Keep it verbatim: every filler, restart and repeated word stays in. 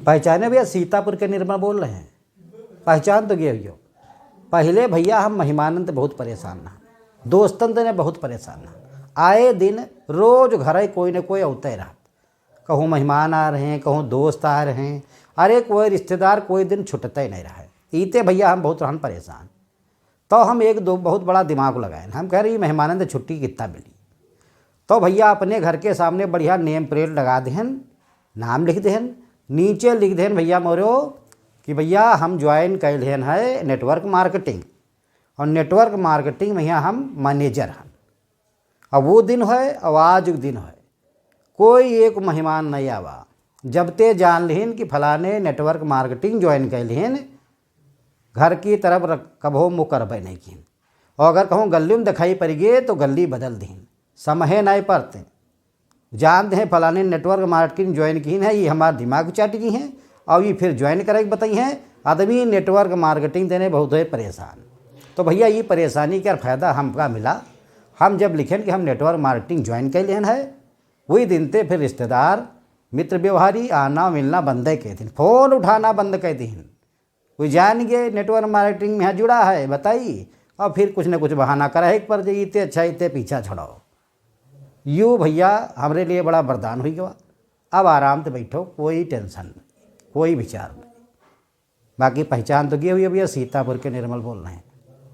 पहचाने भैया, सीतापुर के निर्मल बोल रहे हैं। पहचान तो गए हो। पहले भैया हम मेहमानन ते बहुत परेशान रहा, दोस्तन ते ने बहुत परेशान रहा। आए दिन रोज घरे कोई न कोई अउते रहत, कहूँ मेहमान आ रहे हैं, कहूँ दोस्त आ रहे हैं, अरे कोई रिश्तेदार कोई दिन छुटते नहीं रहे। इते भैया हम बहुत रहन परेशान। तो हम एक दो बहुत बड़ा दिमाग लगाए, हम कह रहे, "ई मेहमानन ते छुट्टी कितना मिली?" तो भैया अपने घर के सामने बढ़िया नेम प्लेट लगा देहन, नाम लिख देहन, नीचे लिख देहन भैया मोरो कि भैया हम ज्वाइन कैल हन है नेटवर्क मार्केटिंग, और नेटवर्क मार्केटिंग में यहाँ हम मैनेजर हन। अब वो दिन है और आज के दिन है, कोई एक मेहमान नहीं आवा। जब ते जान लिहिन कि फलाने नेटवर्क मार्केटिंग ज्वाइन कैल हन, घर की तरफ रख-, कबो मुँह करबे नहीं किन। और अगर कहूँ गल्ली में दिखाई पड़ गए तो गल्ली बदल दिहिन, समहे नहीं पड़ते। जानते हैं फलाने नेटवर्क मार्केटिंग ज्वाइन किन है, ये हमार दिमाग चाट गई हैं और ये फिर ज्वाइन करे के बताई हैं। आदमी नेटवर्क मार्केटिंग देने बहुत है परेशान। तो भैया ये परेशानी का फ़ायदा हमका मिला, हम जब लिखेन कि हम नेटवर्क मार्केटिंग ज्वाइन कैल हन है, वही दिन ते फिर रिश्तेदार, मित्र व्यवहारी आना मिलना बंद कर दिन, फोन उठाना बंद कर दिन। वो जान गए नेटवर्क मार्केटिंग में यहाँ जुड़ा है, बताई, और फिर कुछ न कुछ बहाना करा है एक पर जे इते अच्छा इते पीछा छोड़ाओ। यू भैया हमरे लिए बड़ा वरदान हुई गवा। अब आराम से बैठो, कोई टेंशन नहीं, कोई विचार नहीं। बाकी पहचान तो गए हुई भैया, सीतापुर के निर्मल बोल रहे हैं।